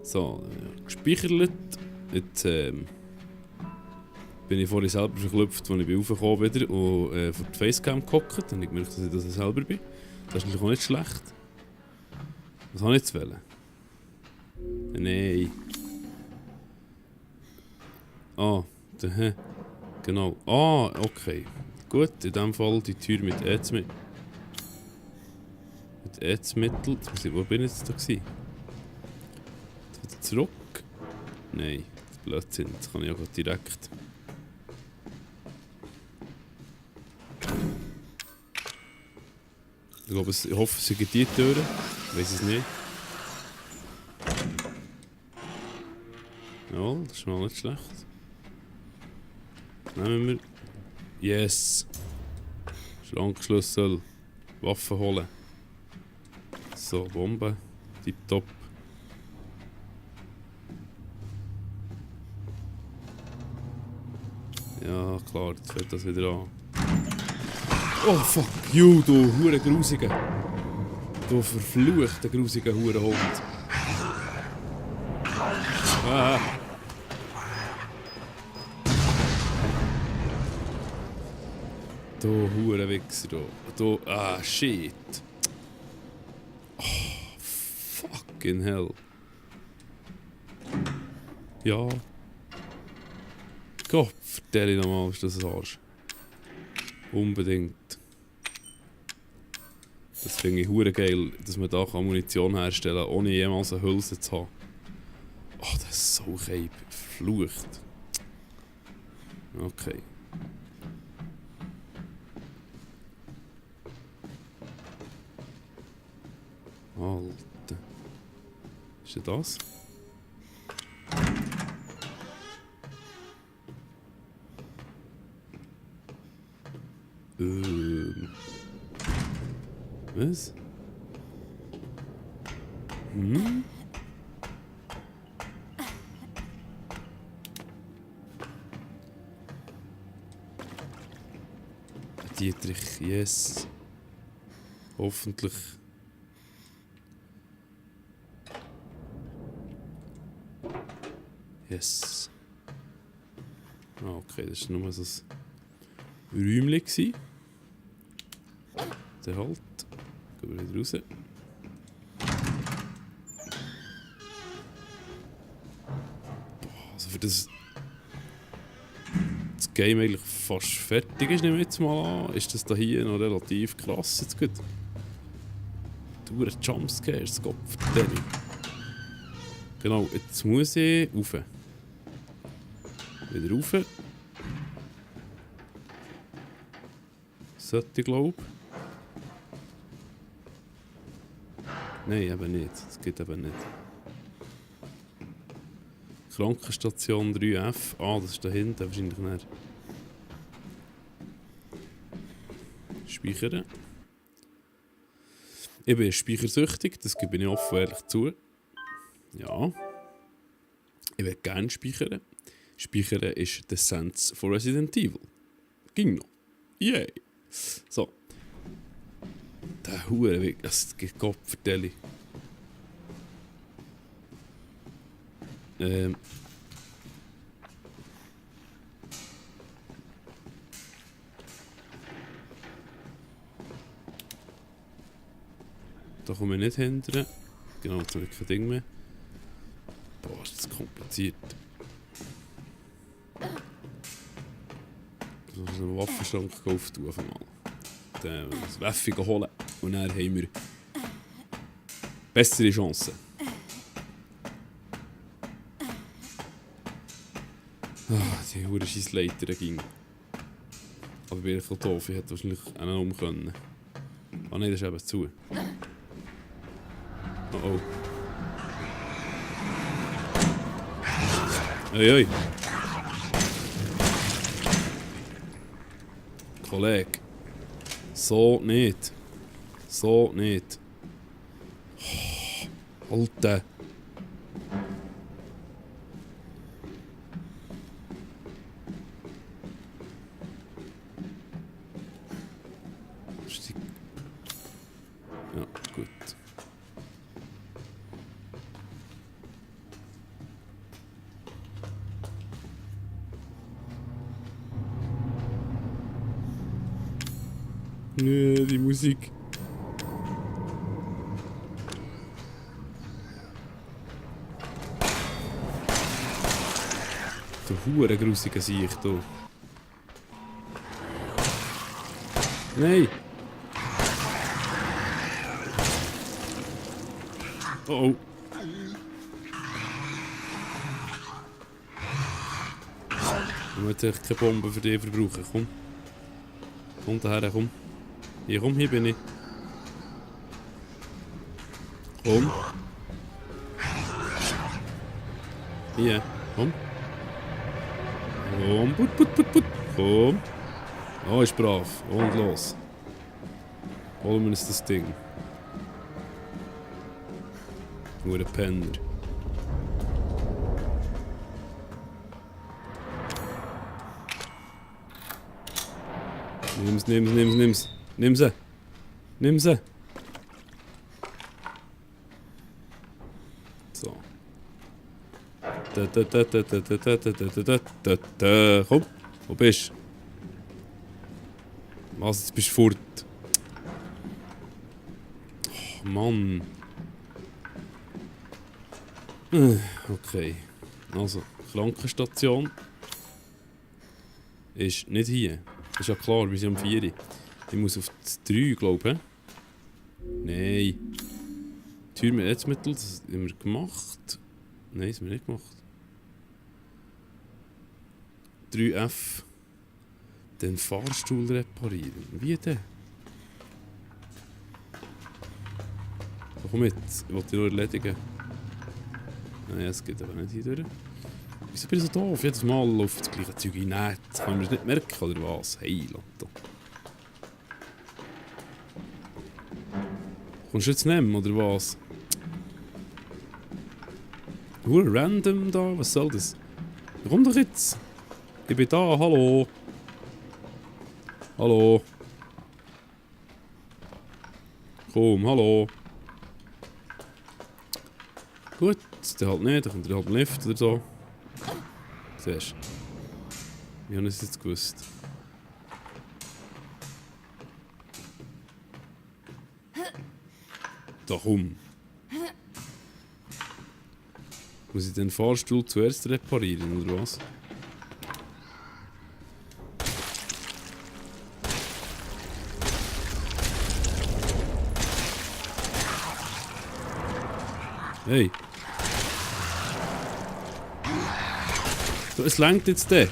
So, gespeichert. Jetzt bin ich vorhin selber verklüpft, als ich raufgekommen wieder und vor die Facecam gehockt und ich gemerkt, dass ich das selber bin. Das ist natürlich auch nicht schlecht. Was habe ich jetzt wollen? Nein. Ah, der genau. Ah, okay. Gut, in dem Fall die Tür mit Ärzmittel. Mit Ärzmittel. Wo bin ich jetzt da gewesen? Wieder zurück? Nein, das ist Blödsinn. Das kann ich auch direkt. Ich hoffe, es sind die Türen. Ich weiß es nicht. Ja, das ist mal nicht schlecht. Nehmen wir. Yes! Schrankschlüssel. Waffen holen. So, Bombe. Tipptopp. Ja, klar, jetzt fällt das wieder an. Oh fuck you, du hure Grusiger. Du verfluchter grusiger Hurenhund. Ah. Du Hurenwichser, du. Ah, shit. Oh, fucking hell. Ja. Gott, vertell ich nochmal, ist das ein Arsch. Unbedingt. Das finde ich hure geil, dass man da Munition herstellen kann, ohne jemals eine Hülse zu haben. Oh, das ist so geil. Verflucht. Okay. Alter. Ist das? Was? Hm? Dietrich, yes. Hoffentlich. Yes. Ah, okay, das war nur so ein Räumchen. Der halt. Gehen wir wieder raus. Boah, also für das Game eigentlich fast fertig ist, nehme ich jetzt mal an, ist das da hier noch relativ krass jetzt gut. Du Jumpscares, Gott verdammt. Genau, jetzt muss ich rauf. Wieder rauf. Sollte ich glaube. Nein, eben nicht. Das geht eben nicht. Krankenstation 3F. Ah, das ist da hinten wahrscheinlich nicht. Speichern. Ich bin speichersüchtig, das gebe ich offen ehrlich zu. Ja. Ich will gerne speichern. Speichern ist The Sense for Resident Evil. Ging noch. Yay. So. Der Hurenweg, das geht Gott vertelle. Da komme ich nicht hinterher. Genau, jetzt habe ich kein Ding mehr. Boah, ist das kompliziert. Ich muss einen Waffenschrank auftun. Dann das Waffe holen. Und dann haben wir bessere Chancen. Ah, die hure Scheissleiter ging. Aber ich bin ein bisschen doof, ich hätte wahrscheinlich einen um können. Ah nein, das ist eben zu. Oh oh. Oi oi. Kollege. So nicht. So nicht. Oh, Alter. Ja, gut. Die Musik. Du hure grusiger Sieg, du. Nein! Oh oh. Ich muss echt keine Bomben für dich verbrauchen. Komm. Komm daher, komm. Hier, komm, hier bin ich. Komm. Hier, komm. Komm, put. Komm. Oh, ist brav. Und los. Holen wir uns das Ding. Nur ein Penner. Nimm's. Nimm sie. Nimm sie. So. Komm. Wo bist du? Was, jetzt bist du fort. Oh, Mann. Okay. Also, Krankenstation ist nicht hier. Ist ja klar, wir sind um 4 Uhr. Ich muss auf das 3, glaube ich. Nein. Tür mit Netzmittel, das haben wir gemacht. Nein, das haben wir nicht gemacht. 3F. Den Fahrstuhl reparieren. Wie denn? So, komm mit, ich wollte dich nur erledigen. Nein, es geht aber nicht hier durch. Wieso bin ich so doof? Jedes Mal läuft das gleiche Zeug in Netz. Können wir es nicht merken, oder was? Hey, Lotto. Kommst du jetzt nehmen, oder was? Nur random da, was soll das? Komm doch jetzt! Ich bin da, hallo! Hallo! Komm, hallo! Gut, der halt nicht, dann kommt er halt im Lift oder so. Siehst du? Wie habe ich es jetzt gewusst? Da komm! Muss ich den Fahrstuhl zuerst reparieren, oder was? Hey! So, es langt jetzt der!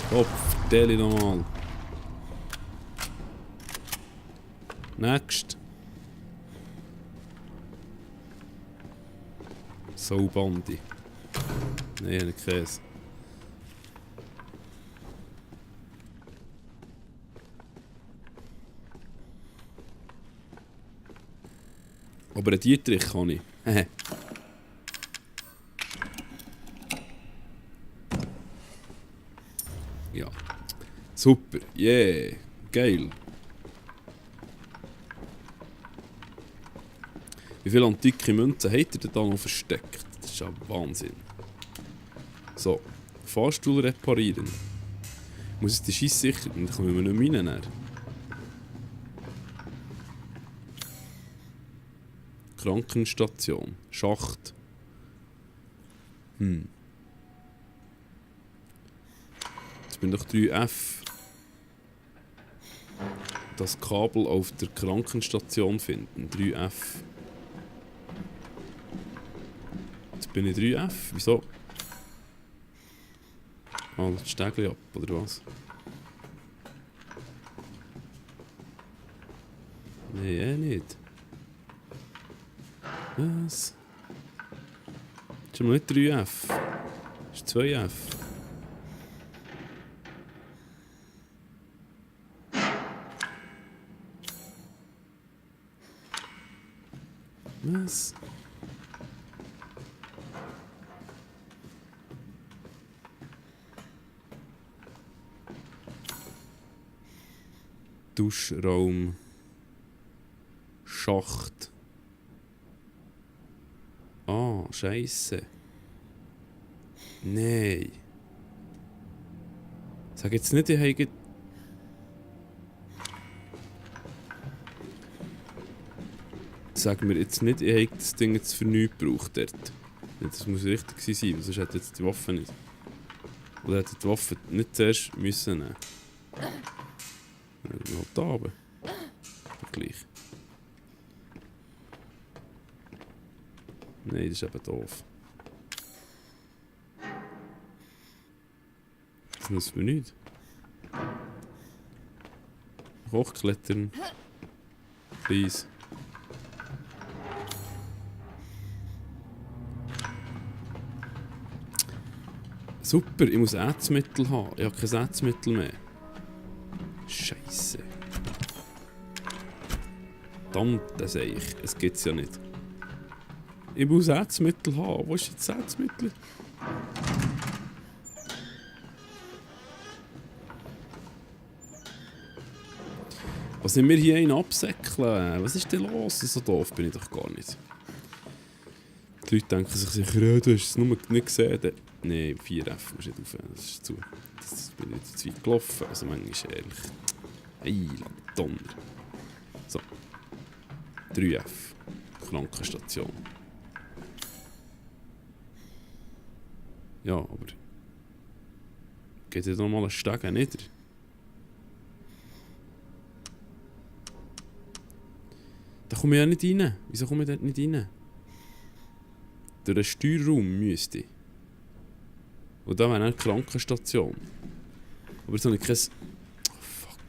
Kopf, Deli nochmal! Next! So Bandi. Nein, nicht Käse. Aber einen Dietrich kann ich. Ja. Super. Yeah. Geil. Wie viele antike Münzen habt ihr denn da noch versteckt? Das ist ja Wahnsinn. So. Fahrstuhl reparieren. Muss jetzt die Scheisse sichern? Dann können wir nicht mehr rein. Krankenstation. Schacht. Jetzt bin ich 3F. Das Kabel auf der Krankenstation finden. 3F. Jetzt bin ich 3F. Wieso? Ah, das Stegli ab, oder was? Nein, nicht. Was? Das ist mal nicht 3F. Das ist 2F. Was? Duschraum. Schacht. Ah, Scheisse. Nein. Sag jetzt nicht, ich habe... sag mir jetzt nicht, ich hätte das Ding jetzt für nichts gebraucht dort. Das muss richtig sein, weil sonst hätte jetzt die Waffe nicht. Oder hätte die Waffe nicht zuerst müssen nehmen. Noch da oben. Gleich. Nein, das ist eben doof. Das nützt mir nicht. Hochklettern. Please. Super, ich muss Ätzmittel haben. Ich habe kein Ätzmittel mehr. Scheisse. Verdammt, das sage ich. Es gibt's ja nicht. Ich muss Ätzmittel haben. Wo ist jetzt das Ätzmittel? Was sind wir hier einen absäckeln? Was ist denn los? So doof bin ich doch gar nicht. Die Leute denken sich sicher, du hast es nur nicht gesehen. Nein, 4F musst du nicht rauf. Das ist zu. Das bin ich zu weit gelaufen. Also manchmal ehrlich. Heiland Donner. So. 3F. Krankenstation. Ja, aber... Geht jetzt nochmal einen Stegen nieder? Da komme ich ja nicht rein. Wieso komme ich dort nicht rein? Durch den Steuerraum müsste ich. Und da wäre eine Krankenstation. Aber jetzt habe ich kein... Oh, fuck.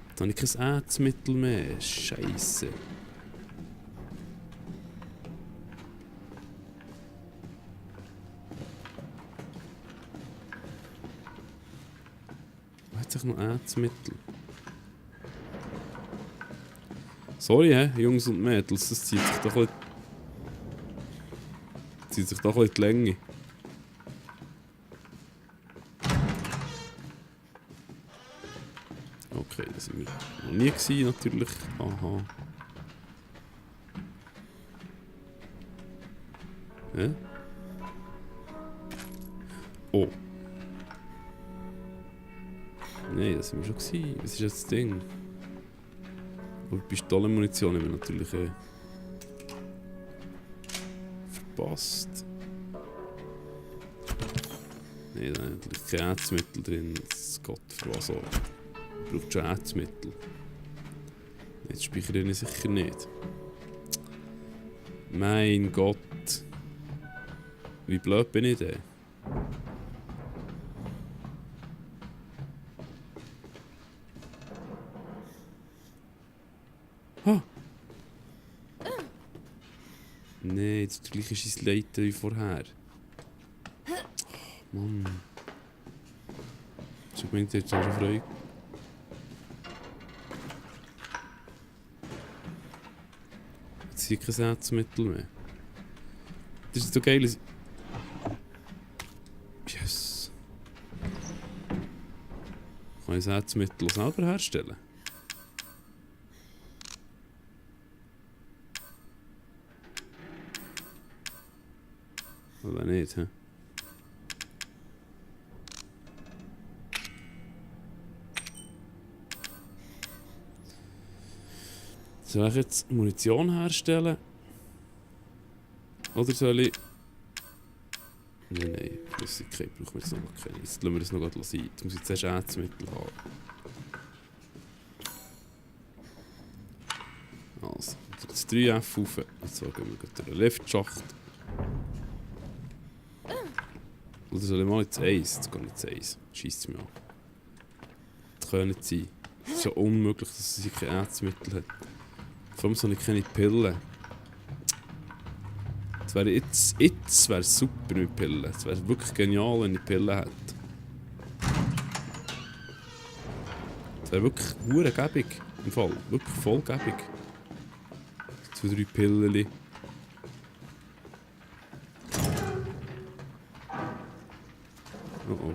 Jetzt habe ich kein Ätzmittel mehr. Scheisse. Wo hat sich noch Ätzmittel? Sorry, Jungs und Mädels, das zieht sich doch ein bisschen die Länge. Okay, das sind wir noch nie gewesen, natürlich. Aha. Ja? Oh. Nein, das sind wir schon gewesen. Was ist jetzt das Ding? Aber Pistolenmunition haben wir natürlich verpasst. Nein, da ist natürlich kein Ätzmittel drin. Das Gott, für was auch. Man braucht schon Ätzmittel. Jetzt speichere ich sicher nicht. Mein Gott. Wie blöd bin ich denn? Ah! Nein, das gleiche ist Leiten wie vorher. Oh, Mann. Ich denke, jetzt hast du Freude. Jetzt ist kein Ätzmittel mehr. Das ist so geil. Yes. Kann ich das Ätzmittel selber herstellen? Oder nicht, hä? Soll ich jetzt Munition herstellen? Oder soll ich... Nein, Flüssigkeit brauchen wir jetzt noch keine. Jetzt lassen wir das noch gerade sein. Jetzt muss ich zuerst Ätzmittel haben. Also, jetzt 3F rauf. Jetzt gehen wir durch den Liftschacht. Oder soll ich mal ins Eis? Jetzt gehe ich ins Eis. Scheisst es mir an. Das kann nicht sein. Es ist ja unmöglich, dass sie keine Ätzmittel hat. Vor allem habe ich keine Pillen. Es wäre jetzt wäre super mit Pillen. Es wäre wirklich genial, wenn ich Pillen hätte. Es wäre wirklich hure gäbig im Fall. Wirklich voll gäbig. 2, 3 Pillen. Oh oh.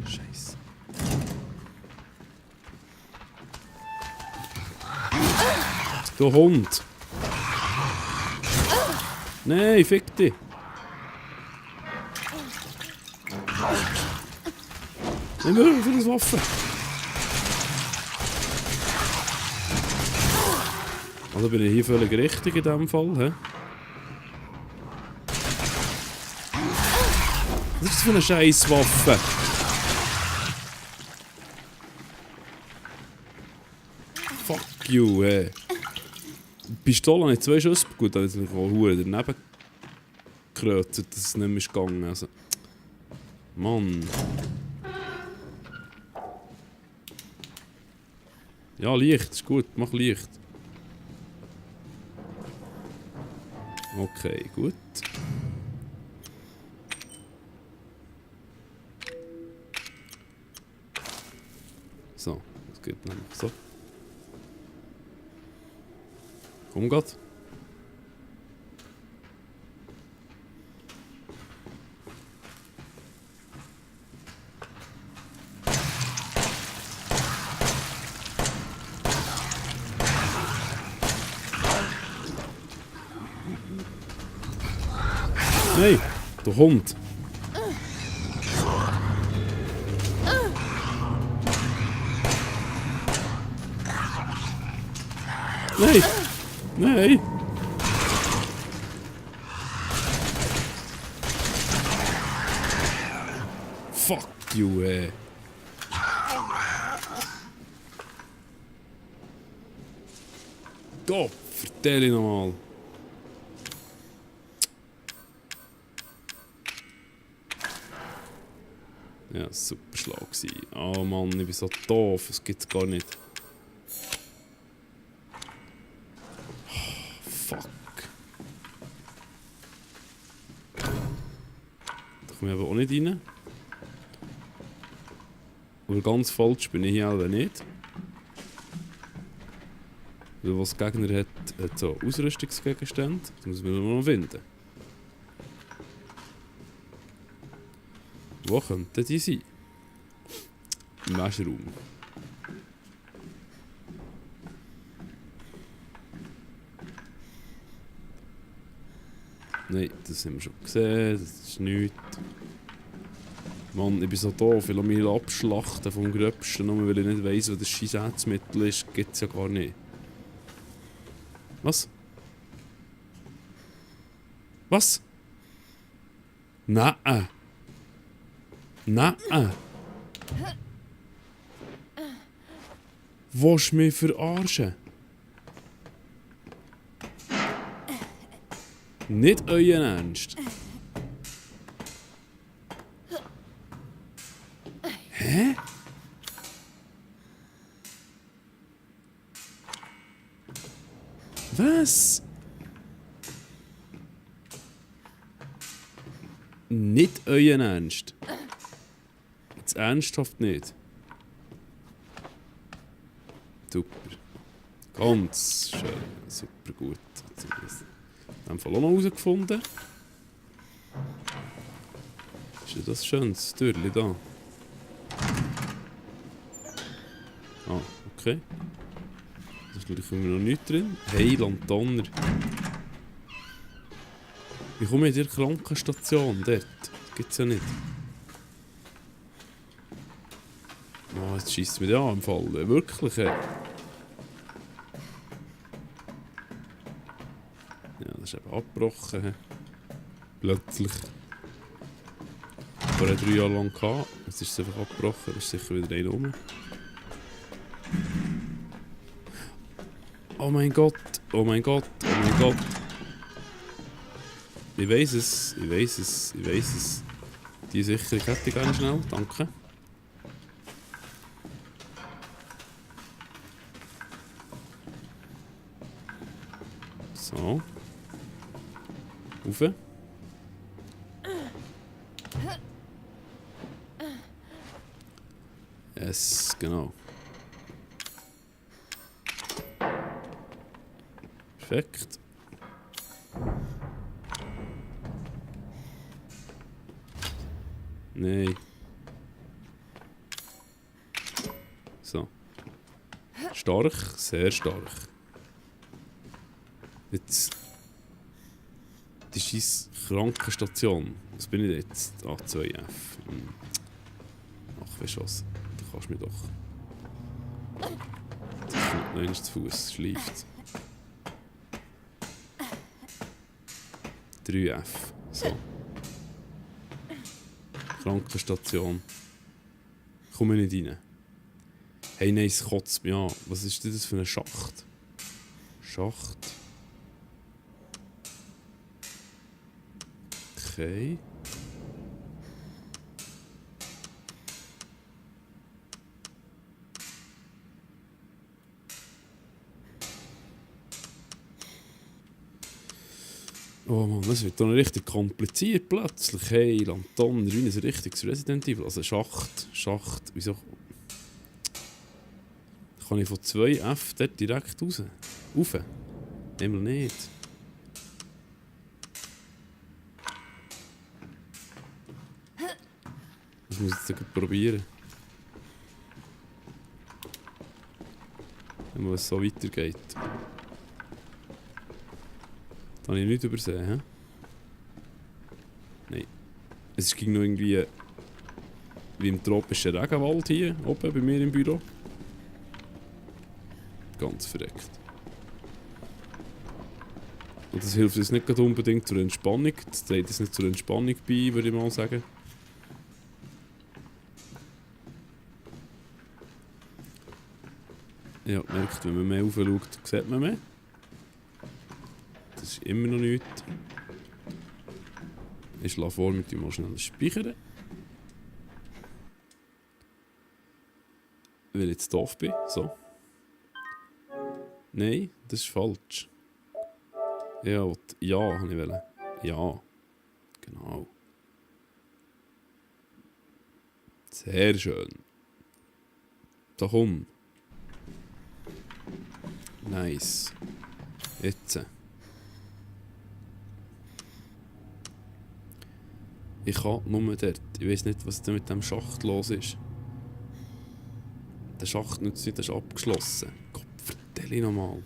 Scheiße. Du Hund! Nein, fick dich! Nimm mir für das Waffe! Also bin ich hier völlig richtig in diesem Fall, hä? Was ist das für eine Scheisswaffe? Fuck you, ey. Die Pistole habe ich 2 Schuss. Gut, da habe ich mich auch verdammt daneben gekreuzt, dass es nicht mehr ist gegangen. Also. Mann. Ja, Licht, ist gut, mach Licht. Okay, gut. So, das geht nämlich so. Komm grad. Nein, der Hund. Nein! Nein! Fuck you, ey! Gott, vertell ich nochmal! Ja, super Schlag gewesen. Oh Mann, ich bin so doof, das gibt's gar nicht. Oh, fuck. Da komme ich aber auch nicht rein. Aber ganz falsch bin ich hier auch nicht. Weil was der Gegner hat so Ausrüstungsgegenstände. Das muss man nur noch finden. Wo könnten die sein? Im Wäscheraum. Nein, das haben wir schon gesehen, das ist nichts. Mann, ich bin so doof, ich lasse mich abschlachten vom Gröbsten, nur weil ich nicht weiss, was das Scheisshetzmittel ist, gibt es ja gar nicht. Was? Was? Nein! Nein! Willst du mich verarschen? Nicht euren Ernst? Hä? Was? Nicht euren Ernst? Jetzt ernsthaft nicht? Super. Ganz schön. Super gut. Jetzt haben wir das in dem Fall auch noch herausgefunden. Ist ja das schönes Türchen da? Ah, okay. Da ist natürlich immer noch nichts drin. Hey, Donner. Wie komme ich in die Krankenstation dort? Das gibt es ja nicht. Oh, jetzt scheisst es mich an im Fall. Wirklich. Ja, das ist eben abgebrochen. Plötzlich. Vor 3 Jahre lang gehabt. Jetzt ist es einfach abgebrochen. Das ist sicher wieder einer rum. Oh mein Gott. Oh mein Gott. Oh mein Gott. Ich weiss es. Ich weiss es. Ich weiss es. Die Sicherung hätte ich gerne schnell. Danke. So. Rauf. Yes, genau. Perfekt. Nein. So. Stark, sehr stark. Jetzt. Die scheiß Krankenstation. Was bin ich jetzt? A2F. Ach, weißt du was? Du kannst mich doch. Jetzt ist noch einmal zu Fuß. Schleift. 3F. So. Krankenstation. Komme nicht rein. Hey, nein, es kotzt mich an. Was ist denn das für ein Schacht? Schacht. Okay. Oh Mann, das wird dann richtig kompliziert plötzlich. Hey, Lanton, wie ein richtiges Resident Evil. Also Schacht, wieso... Kann ich von 2F dort direkt raus? Rauf? Einmal nicht. Das muss ich jetzt probieren. Wenn es so weitergeht. Das habe ich nicht übersehen, hä? Nein. Es ging noch irgendwie wie im tropischen Regenwald hier oben bei mir im Büro. Ganz verreckt. Und das hilft uns nicht unbedingt zur Entspannung. Das trägt uns nicht zur Entspannung bei, würde ich mal sagen. Ja, merkt, wenn man mehr rauf schaut, sieht man mehr. Das ist immer noch nichts. Ich schlage vor, mit dem mal schnell speichern. Weil ich jetzt doof bin. So. Nein, das ist falsch. Ja, habe ich wollen. Ja. Genau. Sehr schön. Da komm. Nice. Jetzt. Ich kann nur dort. Ich weiß nicht, was da mit dem Schacht los ist. Der Schacht nützt nicht, der ist abgeschlossen. Gott, vertell ich nochmal.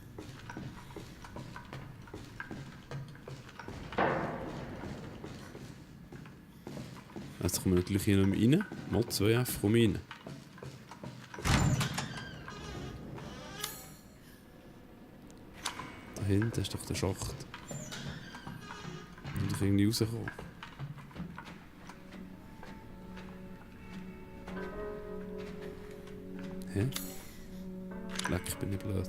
Jetzt kommen wir natürlich hier nicht mehr rein. Mal 2F, komm rein. Da hinten ist doch der Schacht. Und ich irgendwie rauskommen. Hä? Leck, ich bin nicht blöd.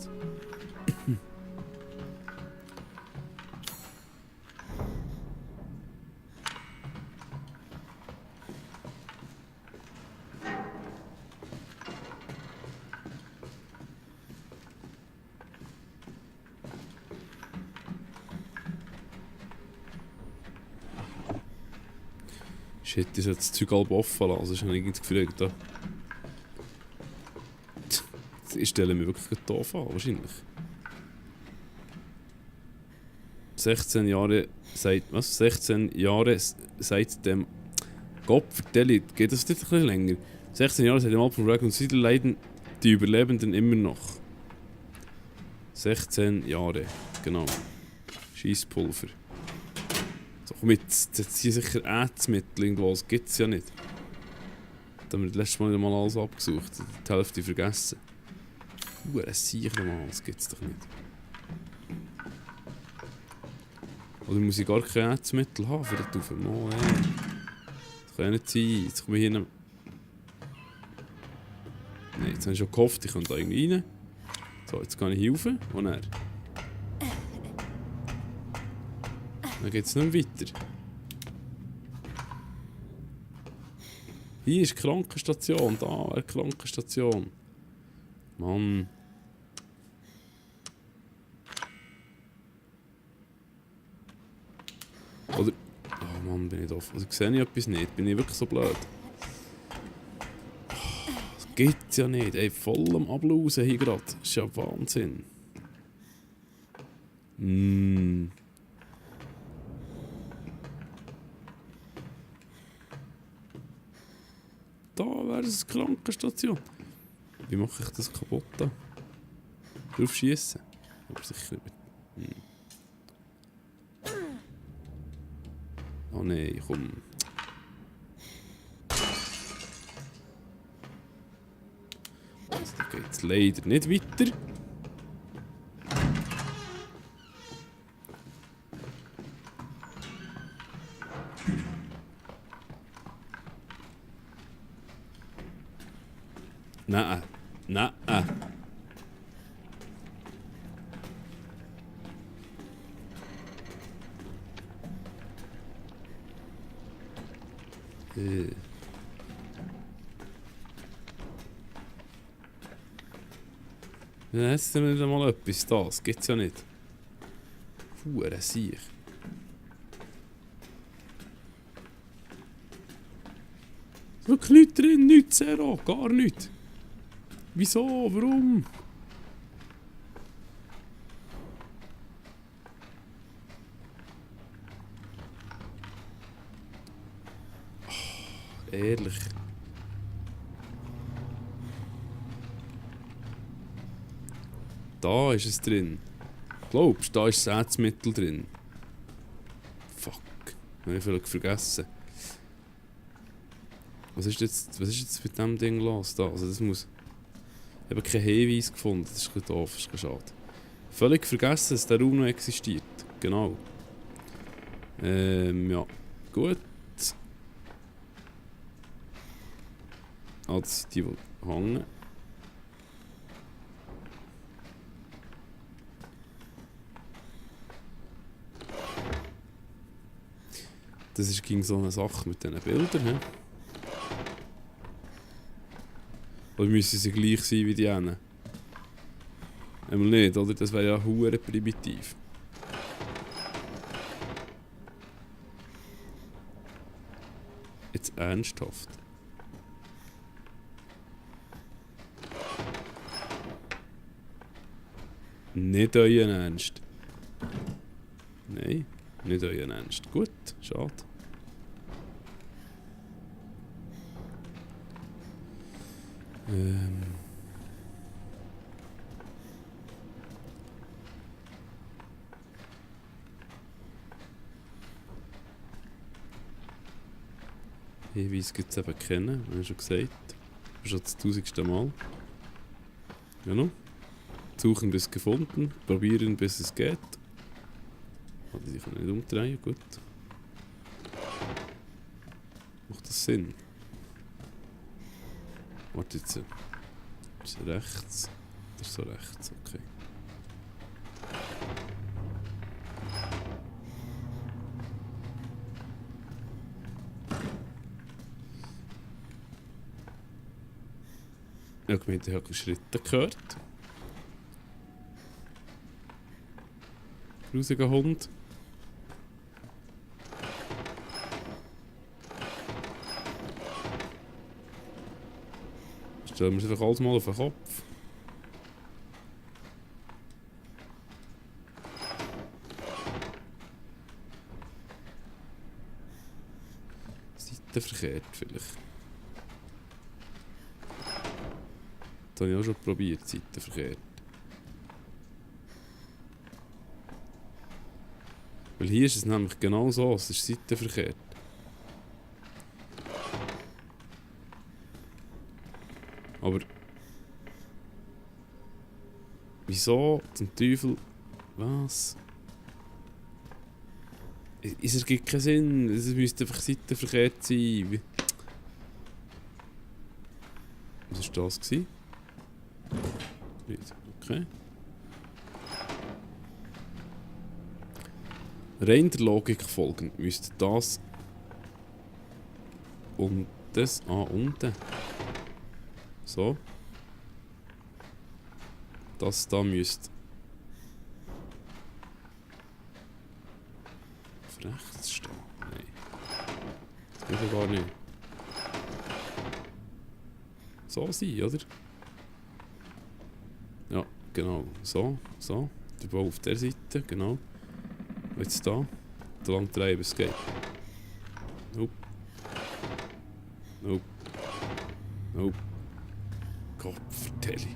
Shit, ich sollte das Zeug halb offen lassen, sonst habe ich irgendwie das Gefühl, da... Ich stelle mir wirklich doof an, wahrscheinlich. 16 Jahre seit... Was? 16 Jahre seit dem... Gott, vertelle, geht das nicht ein bisschen länger? 16 Jahre seit dem Abfall von Raccoon City leiden die Überlebenden immer noch. 16 Jahre, genau. Scheisspulver. So, komm jetzt sind sicher Ärzmittel irgendwo, das gibt es ja nicht. Da haben wir das letzte Mal alles abgesucht, die Hälfte vergessen. Ein Sicher nochmal, das gibt es doch nicht. Oder muss ich gar keine Ärzmittel haben für das Taufen? Oh, ey. Das kann ja nicht sein. Jetzt komme ich hier nicht... Nein, jetzt habe ich schon gehofft, ich komme da irgendwie rein. So, jetzt gehe ich hier rauf. Und er. Dann geht es nicht mehr weiter. Hier ist die Krankenstation. Da, eine Krankenstation. Mann. Oder... Oh Mann, bin ich doof. Also sehe ich etwas nicht? Bin ich wirklich so blöd? Das gibt's ja nicht. Ey, voll am Ablausen hier gerade. Das ist ja Wahnsinn. Da wäre es eine Krankenstation. Wie mache ich das kaputt da? Drauf schießen? Aber sicher nicht. Oh nein, komm. Also, da geht es leider nicht weiter. Nein. Nein. Ja, jetzt sind wir nicht einmal etwas da. Das gibt's ja nicht. Hure Siech. Wirklich nichts drin, nichts, Zero, gar nichts. Wieso? Warum? Oh, ehrlich. Da ist es drin. Glaubst du, da ist das Ärzmittel drin? Fuck. Habe ich vielleicht vergessen. Was ist jetzt mit dem Ding los da? Also das muss... Ich habe keinen Hinweis gefunden. Das ist ein bisschen doof, das ist ein bisschen schade. Völlig vergessen, dass der Raum noch existiert. Genau. Ja. Gut. Ah, das sind die hängen. Das ist gegen so eine Sache mit diesen Bildern. He? Oder müssen sie gleich sein wie die anderen? Einmal nicht, oder? Das wäre ja hure primitiv. Jetzt ernsthaft. Nicht euren Ernst. Nein, nicht euren Ernst. Gut, schade. Hinweis gibt es eben kennen, habe ich schon gesagt. Schon das 1000. Mal. Genau. Suchen bis gefunden, probieren bis es geht. Warte, ich kann nicht umdrehen, gut. Macht das Sinn? Warte jetzt. Ist es rechts? Das ist so rechts, okay. Ich habe gemeint, ich habe Schritte gehört. Grusiger Hund. Stellen wir es einfach alles mal auf den Kopf. Seite verkehrt vielleicht. Das habe ich auch schon probiert, Seite verkehrt. Weil hier ist es nämlich genau so, es ist Seite verkehrt. Aber wieso zum Teufel? Was? Es ergibt keinen Sinn. Es müsste einfach seitenverkehrt sein. Was war das? Okay. Rein der Logik folgend müsste das und das unten. So. Das da müsste auf rechts stehen. Nein. Das geht ja gar nicht. So sein, oder? Ja, genau. So, so. Der Bau auf der Seite, genau. Und jetzt da. So lang drehen, bis es geht. Nope. Nope. Nope. Kopfvertelli.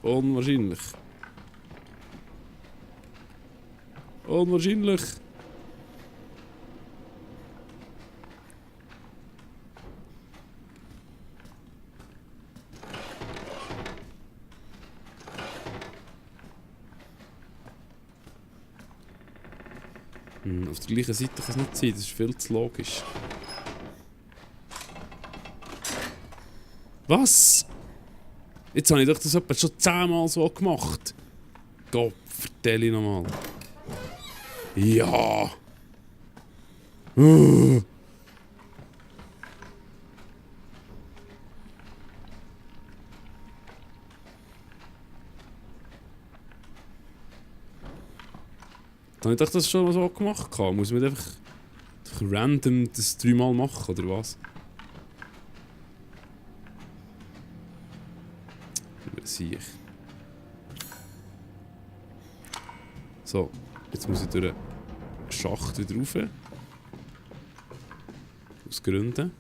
Unwahrscheinlich. Unwahrscheinlich. Auf der gleichen Seite kann es nicht sein, das ist viel zu logisch. Was? Jetzt habe ich doch das etwa schon 10-mal so gemacht. Gott, vertell ich nochmal. Ja! Dann habe ich doch das schon so gemacht. Muss man einfach random das 3-mal machen, oder was? Sehe ich. So, jetzt muss ich durch den Schacht wieder rauf. Aus Gründen.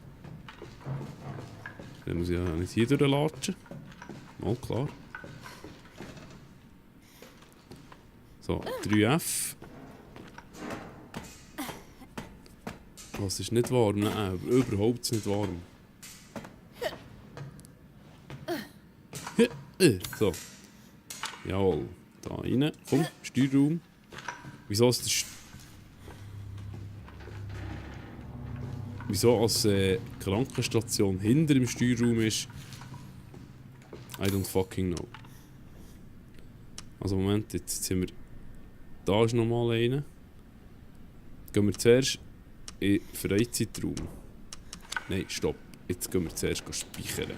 Dann muss ich ja nicht hier durchlatschen. Mal klar. So, 3F. Was ist nicht warm? Nein, überhaupt nicht warm. So. Jawohl. Da rein. Komm, Steuerraum. Wieso ist der Wieso als Krankenstation hinter dem Steuerraum ist, I don't fucking know. Also Moment, jetzt sind wir... Da ist nochmal einer. Gehen wir zuerst in den Freizeitraum. Nein, stopp. Jetzt gehen wir zuerst speichern.